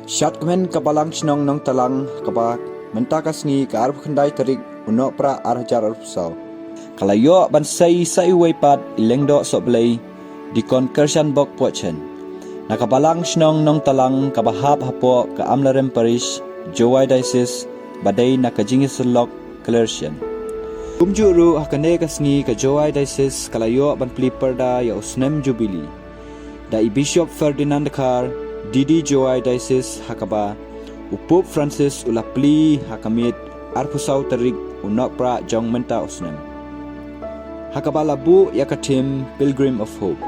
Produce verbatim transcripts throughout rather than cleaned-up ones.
Shad kmen ka Balang Shnong Nongtalang, kaba mynta ka sngi ka arphew khyndai tarik u Nohprah ar hajar arphew saw, ka la ïoh ban sei sa iwei pat i Lyngdoh Sohblei, Dikon Kyrshan Bok Pohchen, na ka Balang Shnong Nongtalang kaba hap hapoh ka Amlarem Parish, Jowai Diocese, ba dei na ka Jingïaseng Lok Clerician. Kumjuh ruh ha kane ka sngi ka Jowai Diocese ka la ïoh ban plie pyrda ïa u snem Jubilee da i Bishop Ferdinand Dkhar, D D Jowai Diocese, ha kaba u Pope Francis u la plie ha ka miet arphew saw tarik u Nohprah jong mynta u snem, ha kaba la buh ïa ka theme Pilgrim of Hope.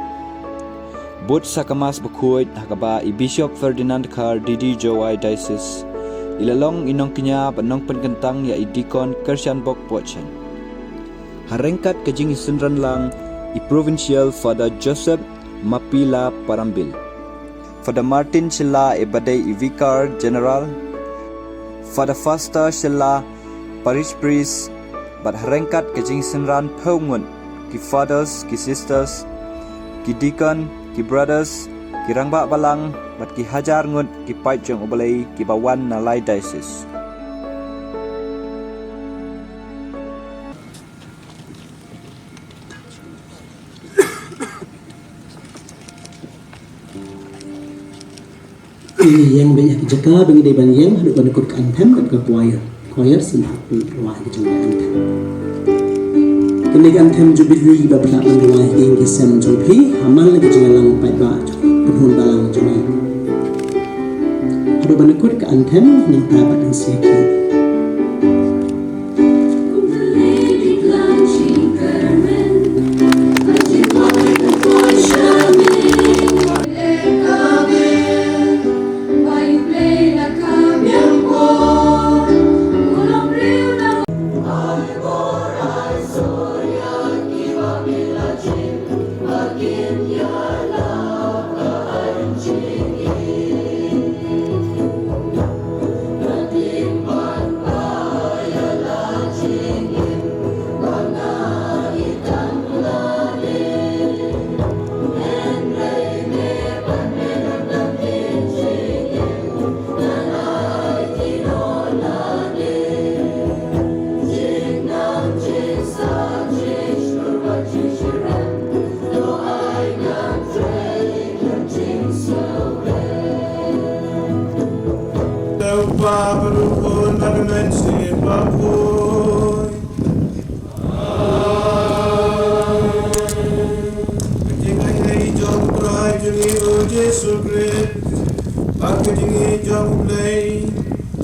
Bud sa ka Mass bakhuid ha kaba i Bishop Ferdinand Dkhar, D D Jowai Diocese, i la long i nongkñia bad nongpynkyntang ïa i Dikon Kyrshan Bok Pohchen. Ha ryngkat ka jingsynran lang i Provincial Father Joseph Mapila Parambil, Father Martin Shylla, i ba dei i Vicar General, Father Faster Shylla, Parish Priest, bad ha ryngkat ka jingsynran phew ngut ki fathers, ki sisters, ki deacon, ki brothers, ki rangbah balang, bad ki hajar ngut ki paid jong U Blei kiba wan na lai diocese. Ngi ïeng bad ïa ka jaka ba ngi dei ban ïeng haduh ban kut ka anthem kat ka choir. Choir sngewbha pynrwai ka jong ka anthem. Kane ka anthem Jubilee ba pynah ban rwai ha ïing ki sem jong phi ha man la ka jingïalang paidbah jong pynhun balang jong ngi. Haduh ban kut ka anthem nangta pat ngan sa ïakhih. Ka jingaiei jong U Trai jong ngi U Jisu Khrist, bad ka jingïeit jong U Blei,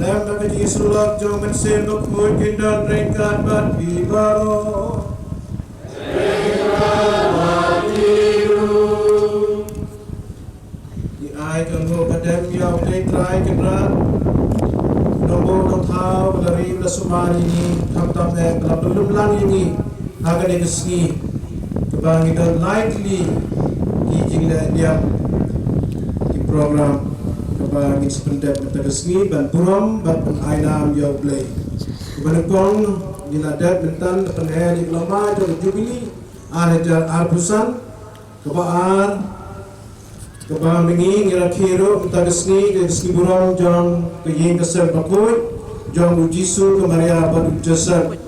lem bad ka jingïasyllok jong U Mynsiem Bakhuid, kin don ryngkat bad phi baroh. Ngi ai ka nguh ka dem ïa U Blei Trai Kynrad, nongbuh nongthaw ba la ri ba la sumar ïa ngi, khamtam eh ba la pynlong lang ïa ngi ha kane ka sngi kaba ngi don lai tylli ki jingleh niam, ki program kaba ngin sa pyndep mynta ka sngi ban burom bad pynailam ïa U Blei. Kaba nyngkong ngi la dep mynta ban pynheh ïa ka lama jong ka Jubilee ar hajar arphew san. Kaba ar, kaba mynta ngi rakhe ruh mynta ka sngi, ka sngi burom jong ka ïing ka sem bakhuid jong U Jisu, ka Maria bad U Joseph.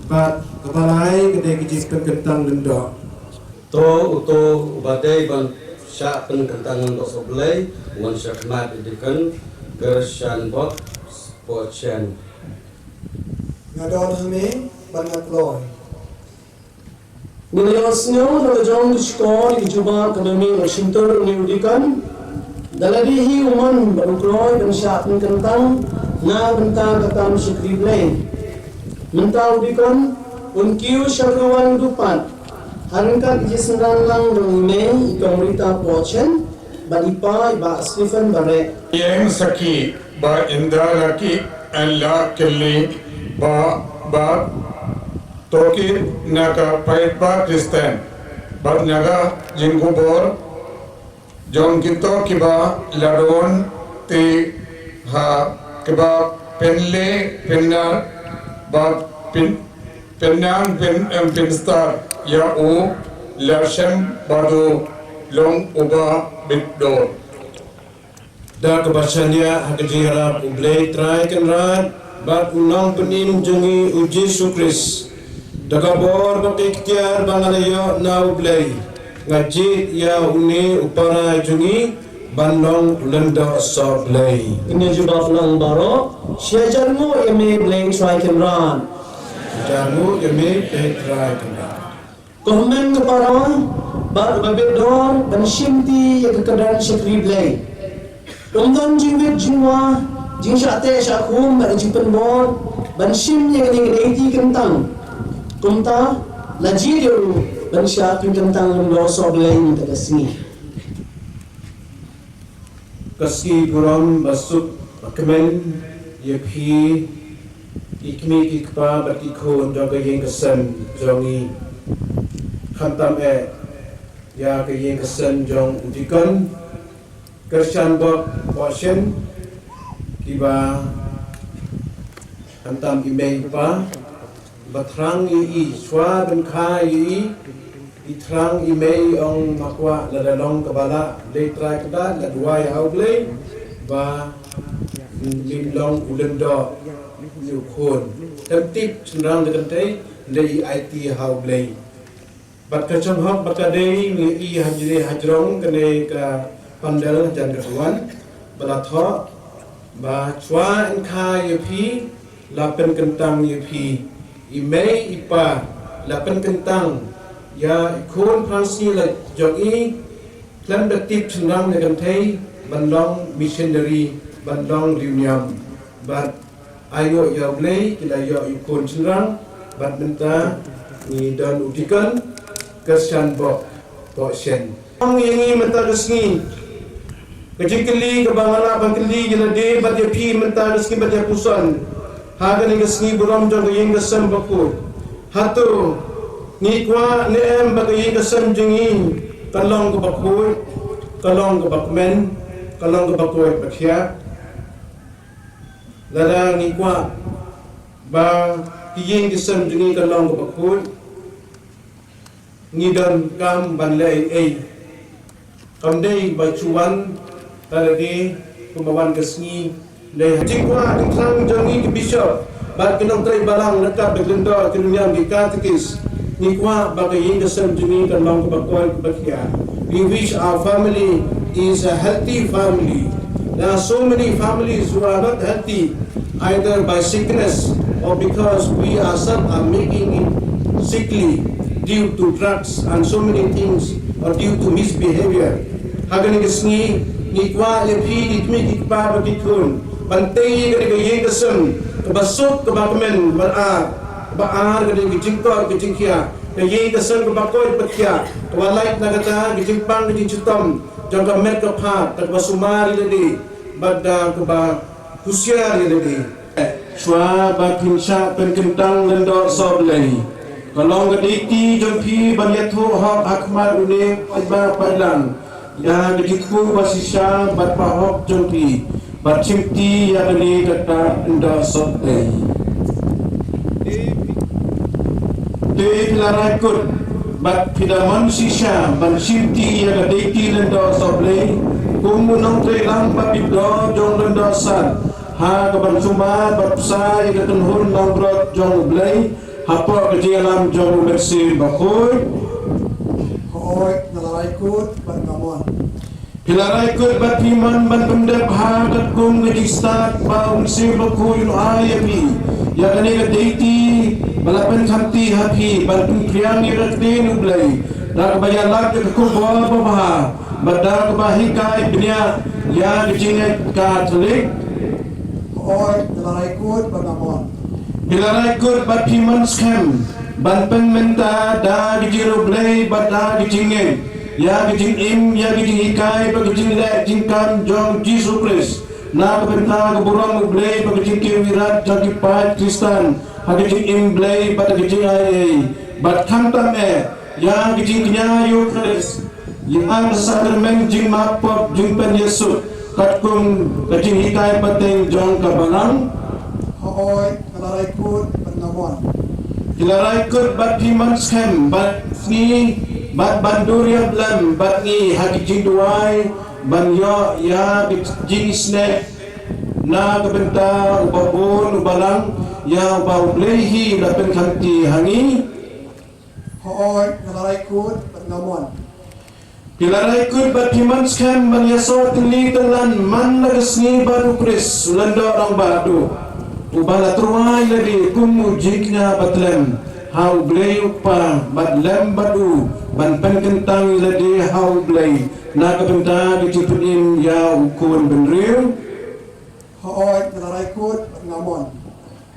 Bad kaba lai ka dei ka jingpynkyntang lyngdoh. To uto uba dei ban shah pynkyntang lyngdoh sohblei, wan shakhmat ïa u Deacon Kyrshan Bok Pohchen. Nga don hangne bad nga kloi. Ngi la ïohsngew na ka jong ka shkor ïa ka jubab kaba mih na shyntur une u deacon. Da lade hi u mon bad u kloi ban shah pynkyntang na ka bynta ka kam shakri Blei. Mynta u deacon un kiew sha ka wan dupat ha ryngkat ka jingsynran lang jong i mei i Kong Rita Pohchen bad i pa i Bah Stephen Bareh. Ïeng sakhi ba ynda la ki, eh, la kylli ba, ba to ki na ka paidbah Khristan bad na ka jingkhubor jong kito kiba la don te ha kaba pynleh pynnar bad pyn, pynnang pyn, em, pynstar ïa u, la shem bad u long uba bit dor. Da kaba shaniah ha ka jingïarap U Blei Trai Kynrad bad U Nongpynim jong ngi U Jisu Khrist, da ka bor bad ka iktiar ba nga la ïoh na U Blei, nga jied ïa une u para jong ngi ban long u lyngdoh sohblei. Kine jubab lang baroh, sha jar nguh ïa me Blei Trai Kynrad. Jar nguh ïa me Blei Trai Kynrad. Ko hynmen ko para, bad ba bit dor ban shimti ïa ka kyrdan shakri Blei. Ym don jingwit jingwa, jingshah teh shah khum bad jingpynbor ban shim ïa kane ka deiti kyntang. Kumta la jied ïa u ban shah pynkyntang lyngdoh sohblei mynta ka sngi. Ka sngi burom ba suk ba kmen ïa phi, ki kmie ki kpa bad ki khun jong ka ïing ka sem jong ngi. Khamtam eh ïa ka ïing ka sem jong u Deacon Christian Bok Pohsien, kiba khamtam i mei i pa ba thrang ïa i, shuwa ban kha ïa i, i thrang i mei i ong, ma kwah, lada long kaba lah Blei Trai Kynrad, la duwai ha U Blei ba ngin long u lyngdoh ïa u khun. Tang tip shynrang da kynthei, dei i aiti ha U Blei. Bad ka jong hok bad ka dei ngi i ha jri ha jrong kane ka pandal hajan ka duwan. Ba la thoh ba shuwa yn kha ïa phi, la pynkyntang ïa phi. I mei i pa la pynkyntang ïa i khun phrang sngi la jong i, khlem da tip shynrang ne kynthei, ban long missionary, ban long riewniam. Bad aïu ïa U Blei ki la ïoh ïa u khun shynrang, bad mynta ngi don u Deacon Christian Bok Pohsien. Ong ïa ngi mynta ka sngi, ka jingkylli kaba nga lah ban kylli ïa lade bad ïa phi mynta ka sngi bad ïa puson ha kane ka sngi burom jong ka ïing ka sem bakhuid. Hato ngi kwah ne em ba ka ïing ka sem jong ngi kan long kaba khuid, kan long kaba kmen, kan long kaba koit ba khiah? Lada ngi kwah ba ki ïing ki sem jong ngi kan long kaba khuid, ngi donkam ban leh ei ei. Kam dei ba shu wan lade kumba wan ka sngi. Dei ha jingkwah jingthrang jong ngi ki bishop bad ki nongtrei balang ryngkat bad ki lyngdoh ki nongïalam ki katekis, ngi kwah ba ka ïing ka sem jong ngi kan long kaba koit kaba khiah. We wish our family is a healthy family. There are so many families who are not healthy, either by sickness or because we ourselves are making it sickly due to drugs and so many things, or due to misbehavior. Ha kane ka sngi ngi kwah ïa phi ki kmie ki kpa bad ki khun ban tei ïa kane ka ïing ka sem kaba suk kaba kmen, ban ar, kaba ar ka dei ka jingkoit ka jingkhiah, ka ïing ka sem kaba koit ba khiah, kaba lait na kata ka jingpang ka jingshitom jong ka met ka phad, da kaba sumar ïa lade bad da kaba husiar ïa lade. Shuwa ba phin shah pynkyntang lyngdoh sohblei, ka long ka duty jong phi ban ïathuh hok ha khmat une u paidbah paidlang ïa ka jingkyrkhu ba shisha bad ba hok jong phi, ban shimti ïa kane ka lyngdoh sohblei. Te phi la rai kut bad phi da mon shisha ban shimti ïa ka duty lyngdoh sohblei kum u nongtrei lang ba bit dor jong lyngdoh san, ha kaban sumar bad bsa ïa ka kynhun nongbrot jong U Blei hapoh ka jingïalam jong U Mynsiem Bakhuid? Hooid, nga la rai kut bad nga mon. Phi la rai kut bad phi mon ban pyndep ha katkum ka jingstad ba U Mynsiem Bakhuid un ai ïa phi ïa kane ka duty ba la pynkhamti ha phi ban pynphriang ïa ka ktien U Blei da kaba ïalap ïa ka khubor babha bad da kaba hikai bniah ïa ka jingngeit Katholik? Hooid, nga la rai kut bad nga mon. Phi la rai kut bad phi mon skhem ban pynmynta da ka jingriewblei bad da ka jingngeit ïa ka jingim, ïa ka jinghikai bad ka jingleh jingkam jong U Jisu Khrist na ka bynta ka burom U Blei bad ka jingkyrkhu jong ki paid Khristan ha ka jingim Blei bad ha ka jingai ei ei, bad khamtam eh ïa ka jingkñia Eukharist, ïa ka sakramen jingmap pop jingpynïasuk katkum ka jinghikai pateng jong ka Balang? Hooid, nga la rai kut bad nga mon. Phi la rai kut bad phi mon skhem ban sngi bad ban duriaw lem bad ngi ha ki jingduwai ban ïoh ïa ka jingisynei na ka bynta uba bun u balang, ïa uba U Blei hi u la pynkhamti ha ngi. Hooid, nga la rai kut bad nga mon. Phi la rai kut bad phi mon skhem ban ïasoh tylli tyngland man la ka sngi bad U Khrist u lyngdoh rangbah duh, uba la tyrwa ïa lade kum u jingkñia ba tlem ha U Blei U Kpa, bad lem bad u ban pynkyntang ïa lade ha U Blei na ka bynta ka jingpynim ïa u khun bynriew. Hooid, nga la rai kut bad nga mon.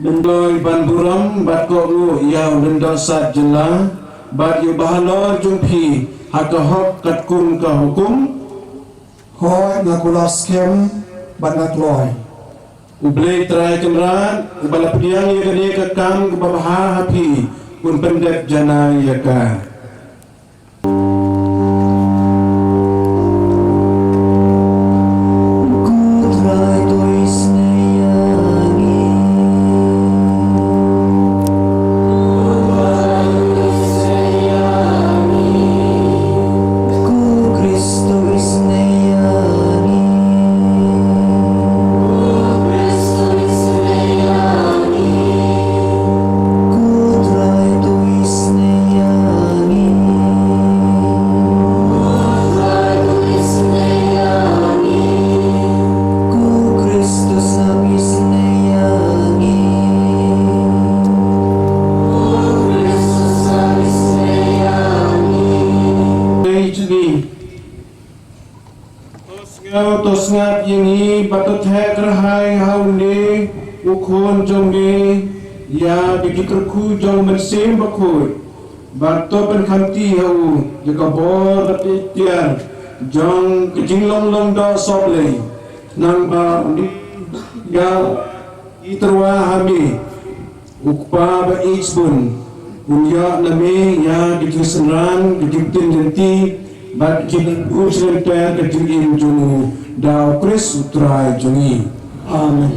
Myndoi ban burom bad kohnguh ïa u lyngdoh sat jylla bad ïa u bahalor jong phi ha ka hok katkum ka hukum. Hooid, nga kular skhem bad nga kloi. U Blei Trai Kynrad uba la pdiang ïa kane ka kam kaba bha ha phi, un pyndep janai ïa ka. To sngew, to sngap ïa ngi, bad to theh kyrhai ha une u khun jong me ïa ka jingkyrkhu jong u Mynsiem Bakhuid, bad to pynkhamti ha u ïa ka bor bad ka iktiar jong ka jinglong lyngdoh sohblei, nang ba u ïa i tyrwa ha me. U Kpa ba ïeit bun, un ïoh na me ïa ka jingsynran, ka jingpynim lynti bad ka jingpynlong shlem ter ka jingim jong u, da U Khrist U Trai jong ngi. Amen.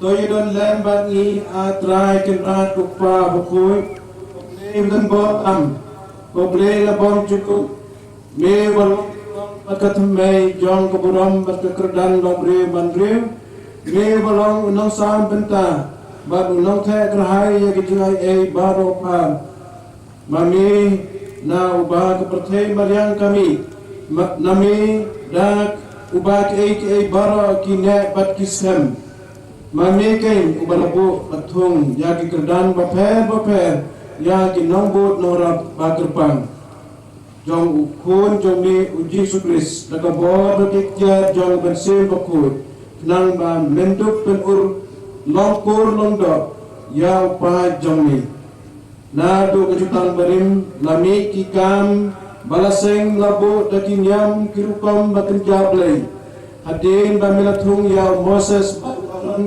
To ïadon lem bad ngi, A Trai Kynrad, U Kpa Bakhuid, U Blei uba don bor tam, U Blei la bor jukut. Me uba long bad ka thymmei jong ka burom bad ka kyrdan long briew man briew. Me uba long u nongsam bynta bad u nongtheh kyrhai ïa ka jingaiei baroh. Ma me, na uba ka pyrthei mariang ka mih, ma, na me da uba kiei kiei baroh ki neh bad ki skhem. Ma me keiñ uba la buh bad thung ïa ki kyrdan bapher bapher ïa ki nongbud nongrap ba kyrpang jong u Khun jong me u Jisu Khrist, da ka bor bad ka iktiar jong u Mynsiem Bakhuid, khnang ba men dup men ur long kur long doh ïa u paid jong me. Naduh ka jutang barim la mih ki kam ba la seng, la buh da ki niam ki rukom ba kynja Blei, hadien ba me la thung ïa u Moses bad u Aaron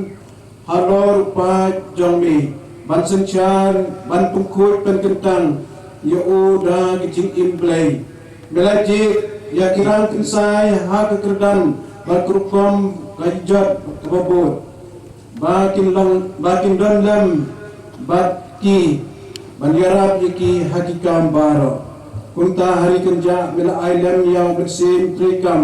halor u paid jong me, ban synshar, ban pynkhuid pynkyntang ïa u da ka jingim Blei. Me la jied ïa ki rang kynsai ha ka kyrdan bad ka rukom ka jot kaba bud, ba kin long, ba kin don lem bad ki, ban ïarap ïa ki ha ki kam baroh. Kumta ha ri kynjah me la ai lem ïa u Mynsiem treikam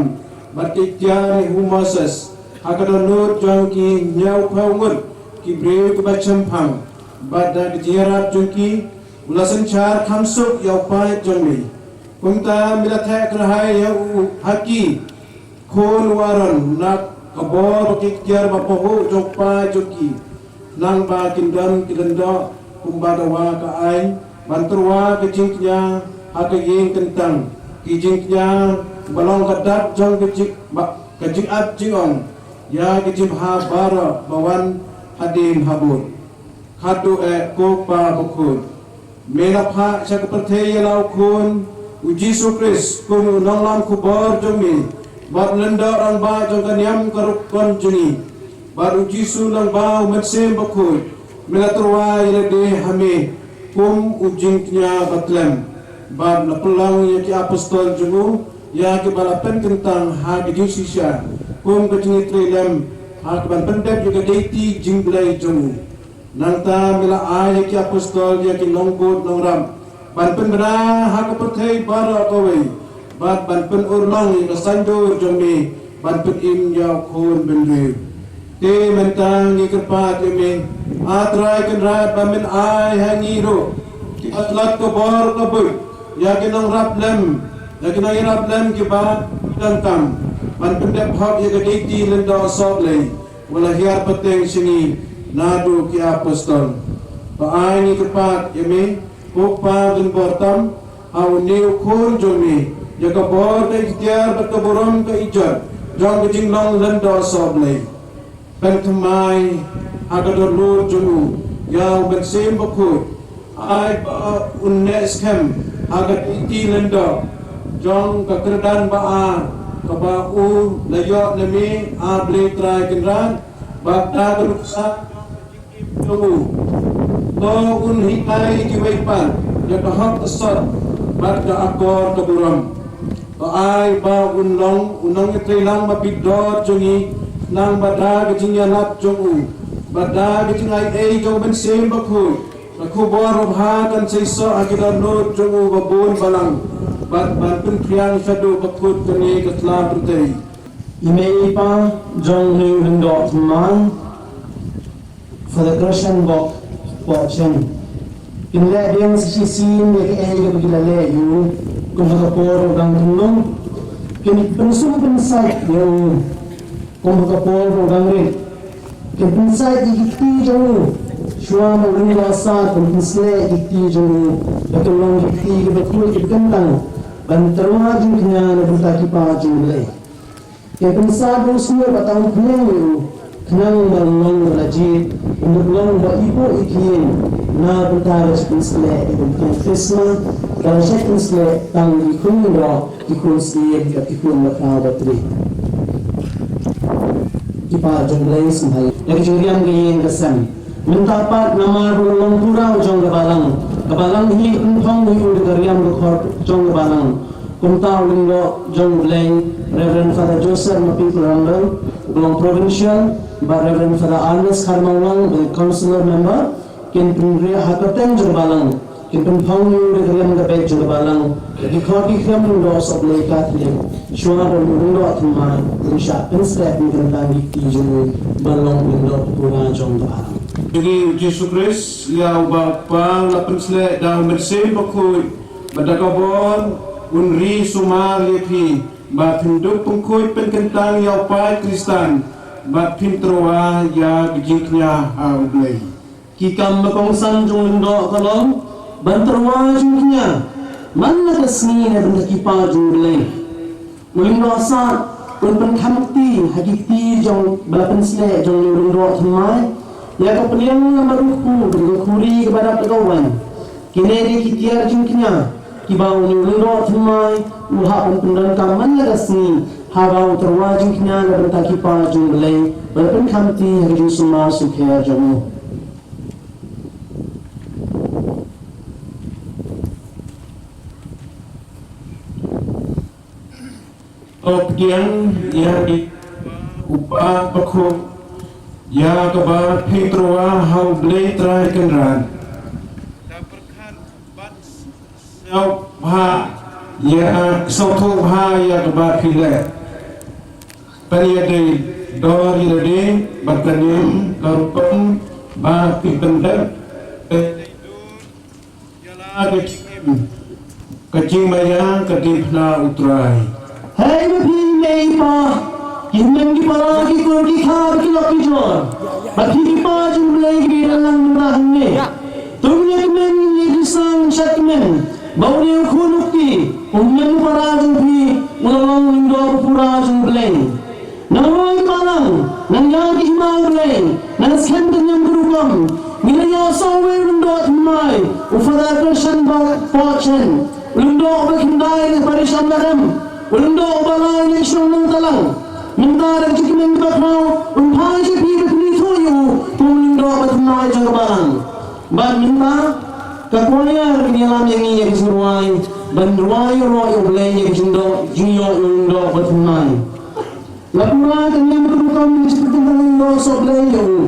bad ka iktiar ïa u Moses ha ka dohnud jong ki hynñiewphew ngut ki briew kiba shemphang, bad da ka jingïarap jong ki u la synshar kham suk ïa u paid jong me. Kumta me la theh kyrhai ïa u ha ki khun u Aaron na ka bor bad ka iktiar ba pahuh jong u kpa jong ki, khnang ba kin don ki lyngdoh kumba dawa ka aiñ, ban tyrwa ka jingkñia ha ka ïing kyntang, ki jingkñia ba long ka dak jong ka jing, ba, ka jingat jingong ïa ka jingbha baroh ba wan hadien habud. Khatduh eh, ko Pa bakhuid, me la phah sha ka pyrthei ïa la u Khun u Jisu Khrist kum u nonglam khubor jong me, bad lyndoh rangbah jong ka niam ka rukom jong ngi. Bad u Jisu lang ba u Mynsiem Bakhuid, me la tyrwa ïa lade ha me kum u jingkñia ba tlem. Bad la pynlong ïa ki apostol jong u ïa kiba la pynkyntang ha ka jingshisha kum ka jingïatreilang ha kaban pyndep ïa ka deiti jingblei jong u. Nangta me la ai ïa ki apostol ïa ki nongbud nongrap ban pynbna ha ka pyrthei baroh kawei, bad ban pynurlong ïa ka saiñdur jong me ban pynim ïa u khun bynriew. Te mynta ngi kyrpad ïa me, A Trai Kynrad, ba men ai ha ngi ruh ki khlad ka bor ka buit ïa ki nongrap lem, ïa ki nongïarap lem kiba donkam ban pyndep hok ïa ka deiti lyndoh sohblei, wat la hiar pateng sha ngi naduh ki apostol. Ba ai ngi kyrpad ïa me, ko Pa kin bor tam, ha une u Khun jong me ïa ka bor, ka iktiar bad ka burom, ka ijot jong ka jinglong lyndoh sohblei. Pynthymmai ha ka dohnud jong u ïa u Mynsiem Bakhuid, ai ba un neh skhem ha ka deiti lyndoh jong ka kyrdan ba ar kaba u la ïoh na me, A Blei Trai Kynrad, bad da ka nuksa jong u, to un hikai kiwei pat ïa ka hok ka sot bad ka akor ka burom. To ai ba un long u nongïatreilang ba bit dor jong ngi, nang ba da ka jingïalap jong u, ba da ka jingai ei jong u Mynsiem Bakhuid, ka khubor babha kan seisoh ha ki dohnud jong u ba bun balang, bad ban pynphriang shaduh ba kut kane ka tla pyrthei. I mei i pa jong une u lyngdoh thymmai, Father Gershon Bok Pohcheng, kin leh biang sa shisien ïa kaei kaba ki la leh ïa u kum ha ka por ba u dang khunlung. Kin pynsum pynsait ïa u kum ha ka por ba u dang rit. Kin pynsait ïa ki kti jong u shuwa ba u lyngdoh sat, kin pynsleh ïa ki kti jong u ba kin long ki kti kiba khuid kiba kyntang ban tyrwa jingkñia na bynta ki paid jong U Blei. Kin pynsad u sniew ba tang pynïeng ïa u khnang ba un long ba la jied, un long ba ibuh ïa ki ïing na bynta ba shait pynsleh ïa ka ktien Krismas, ba la shait pynsleh tang ïa ki khun lyngdoh, ki khun sniew bad ki khun bakhraw batri. Ki paid jong U Blei, sngewbha ïa ka jingriam ka ïing ka sem. Mynta pat namar ba u long pura u jong ka balang, ka balang hi ka pynphong ïa u da ka riam ka khor jong ka balang. Kumta u lyngdoh jong U Blei, Reverend Father Joseph Mapi Pyrambel, u long provincial, bad Reverend Father Ernest Kharmawlang, u long councillor member, kin pynriah ha ka kyrteng jong ka balang, kin pynphong ïa u da ka riam ka beit jong ka balang, da ki khor ki khriam lyngdoh sohblei Katholik, shuwa ba u lyngdoh thymmai un shah pynsleh pynkyntang ïa ki kti jong u ban long u lyngdoh pura jong ka balang. Jong ngi U Jisu Khrist, ïa uba U Kpa la pynsleh da U Mynsiem Bakhuid, ba da ka bor un ri sumar ïa phi, ba phin dup pynkhuid pynkyntang ïa u paid Khristan, ba phin tyrwa ïa ka jingkñia ha U Blei. Ki kam ba kongsan jong u lyngdoh ka long ban tyrwa jingkñia man la ka sngi na bynta ki paid jong U Blei. U lyngdoh sat un pynkham kti ha ki kti jong ba la pynsleh jong u lyngdoh thymmai ïa ka pliang lama ruh ku, ka khuri kaba dap da ka waiñ. Kine dei ki tiar jingkñia kiba une u lyngdoh thymmai u hap ban pyndonkam man la ka sngi haba u tyrwa jingkñia na bynta ki paid jong U Blei, ba la pynkham kti ha ka jingsumar sukher jong u. To pdiang ïa i u Pa bakhuid, ïa kaba phi tyrwa ha U Blei Trai Kynrad. Sngewbha ïa, sngewthuh bha ïa kaba phi leh. Pynïadei dor ïa lade bad ka niam ka rukom ba phi pyndep. Ïa la ka jingim, ka jingmaïa ka diengphna U Trai. Hei ma phi mei pa, ki hynmen ki para, ki kur ki kha, ki lok ki jor, bad phi ki paid jong U Blei kiba ïalang mynta hangne. To ngin ïa kmen ïa ki Sang sha kmen ba u dei u khun u kti, u hynmen u para jong phi u la long u lyngdoh ba pura jong U Blei. Nang roi ka balang, nang ïa ka hima U Blei, nang skhem ka niam ka rukom. Ngi la ïoh sa uwei u lyngdoh thymmai, u Father Christian Ba-, Pohchen, u lyngdoh ba khyndai na parish Amlarem, u lyngdoh ba lai na shnong Nongtalang. Mynta da ka jingkmen kaba khraw, un phai sha phi ba phin ïathuh ïa u kum u lyngdoh ba thymmai jong ka balang. Bad mynta ka choir ka ïalam ïa ngi ïa ka jingrwai ban rwai ïaroh ïa U Blei ïa ka jingdoh jingïoh ïa u lyngdoh ba thymmai. La pura ka niam ka rukom ka jingpynkyntang lyngdoh soh Blei ïa u.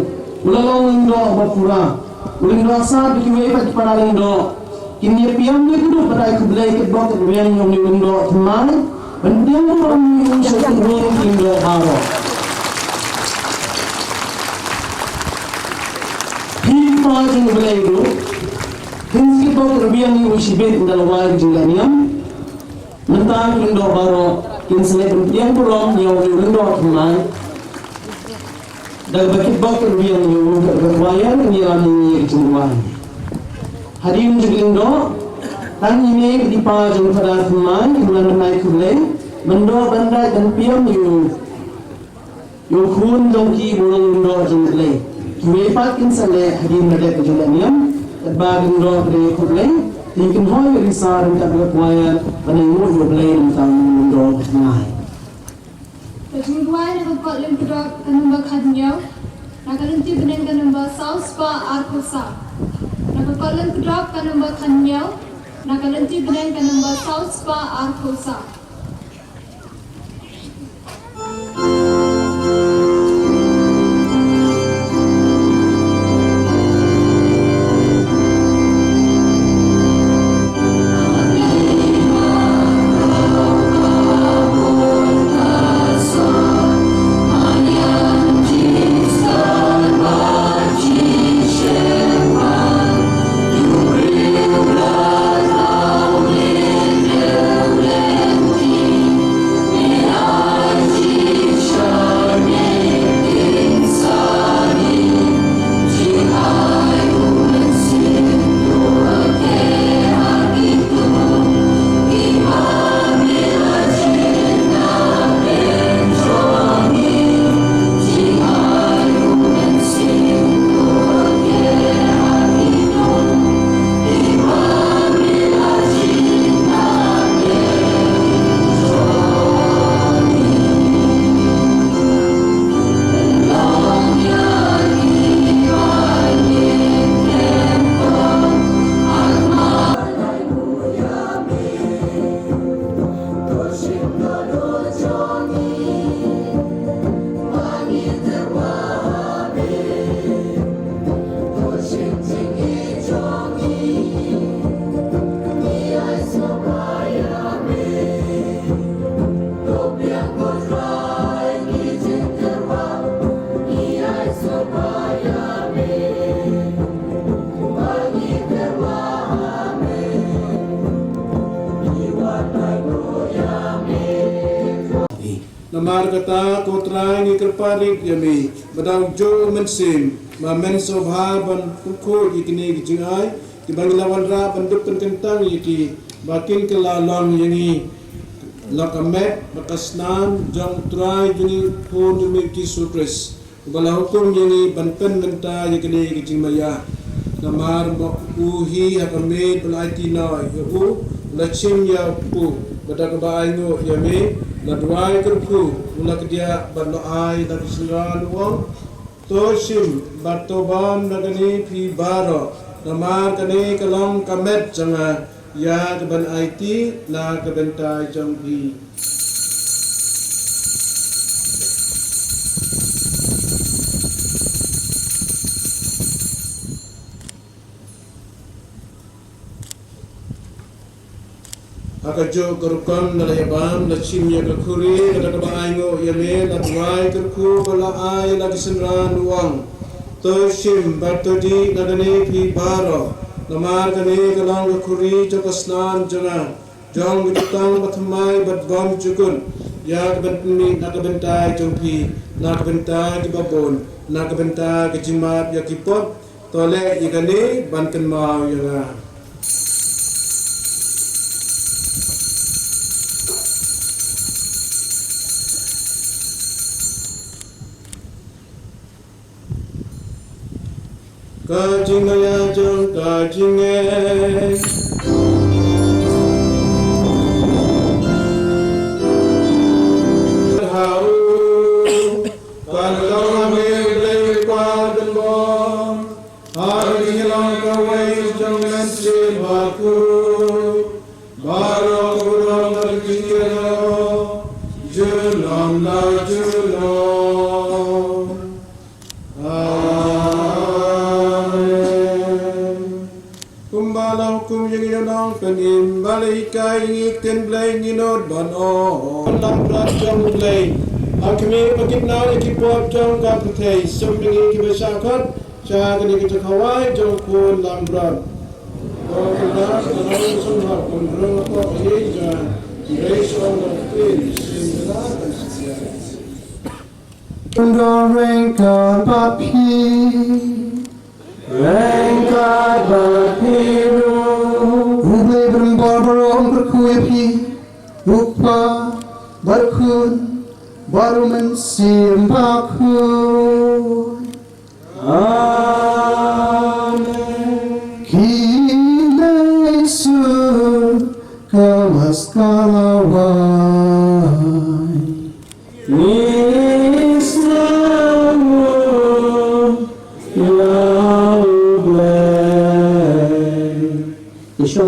U la long lyngdoh ba pura. U lyngdoh sat bad kiwei pat ki para lyngdoh kin ïa pdiang ïa u kyrduh bad ai khublei kitbok kitrwiang ïa une u lyngdoh thymmai. Ban pdiang burom ïa u sha ki kynhun ki lyngdoh baroh. Phi ki paw jong U Blei ruh kin sa kitbok kitrwiang ïa u shibit ynda la wai ka jingleh niam. Mynta ki lyngdoh baroh kin sa leh ban pdiang burom ïa u lyngdoh thymmai. Da kaba kitbok kitrwiang ïa u, ka choir kan ïalam ïa ngi ïa ka jingrwai. Hadien jong ki lyngdoh, tang i mei bad i pa jong u Father thymmai kin wan ban ai khublei ban doh ban dait ban pdiang ïa u, ïa u khun jong ki ba u long lyngdoh jong U Blei. Kiwei pat kin sa leh hadien ba dep ka jingleh niam. Katba ki lyngdoh ki dei khublei, te kin hoi ïa u risa ryngkat bad ka choir ban ainguh ïa U Blei na ka bynta u lyngdoh thymmai. Ka jingrwai na ka kot lyngkdrop ka nombor khathynñiew, na ka lynti bneng ka nombor saw spah arphew saw. Na ka kot lyngkdrop ka nombor khathynñiew, na ka lynti bneng ka nombor saw spah arphew saw. Namar kata, ko Trai, ngi kyrpad ïa me, ba da u Mynsiem, ba men sngewbha ban pynkhuid ïa kine ki jingai, kiba ngi la wanrah ban dup pynkyntang ïa ki, ba kin kylla long ïa ngi la ka met bad ka snam jong u Trai jong ngi, Khun jong me u Jisu Khrist, uba la hukum ïa ngi ban pynmynta ïa kane ka jingmaïa. Namar ba u hi ha ka miet ba la aiti noh ïa u, u la shim ïa u kpu, bad da kaba ainguh ïa me, u la duwai kyrkhu, u la kdiah bad u la ai da ka synran, u ong: To shim bad to bam na kane phi baroh, namar kane ka long ka met jong nga, ïa kaban aiti na ka bynta jong phi. Ha kajuh ka rukom, la ïa bam, la shim ïa ka khuri, bad da kaba ainguh ïa me, la duwai kyrkhu, bad la ai da ka synran, u ong: To shim bad to dih na kane phi baroh, namar kane ka long ka khuri jong ka snam jong nga, jong ka jutang bathymmai bad bymjukut, ïa kaban pynmih na ka bynta jong phi, na ka bynta kiba bun, na ka bynta ka jingmap ïa ki pop. To leh ïa kane ban kynmaw ïa nga. Ka jingngeit jong ka jingngeit. Ha u, kan long ha me u Blei u Kpa uba don bor. Ha ka jingïalang kawei jong u Mynsiem Bakhuid. Baroh u don ha ka jingïalang. Junom la junom. Amen. Kumba la hukum ïa ngi, ngi ong, kan im ba la hikai ïa ngi ktien Blei, ngi nud ban ong. Lam bad jong U Blei. Ha khmih ba kit nang ïa ki pop jong ka pyrthei, sum ïa ngi kiba shah khot sha kane ka jaka wai jong u khun langbrot. Ko Kynrad, ka long sum ha kumrong ko ïa ja. Grace on the face, in the light. Kumba ryngkat bad phi, ryngkat bad phi ruh. U Blei ba don bor baroh un kyrkhu ïa phi, U Kpa, bad U Khun, bad U Mynsiem Bakhuid. Amen. Ki lei sur ka maskara wa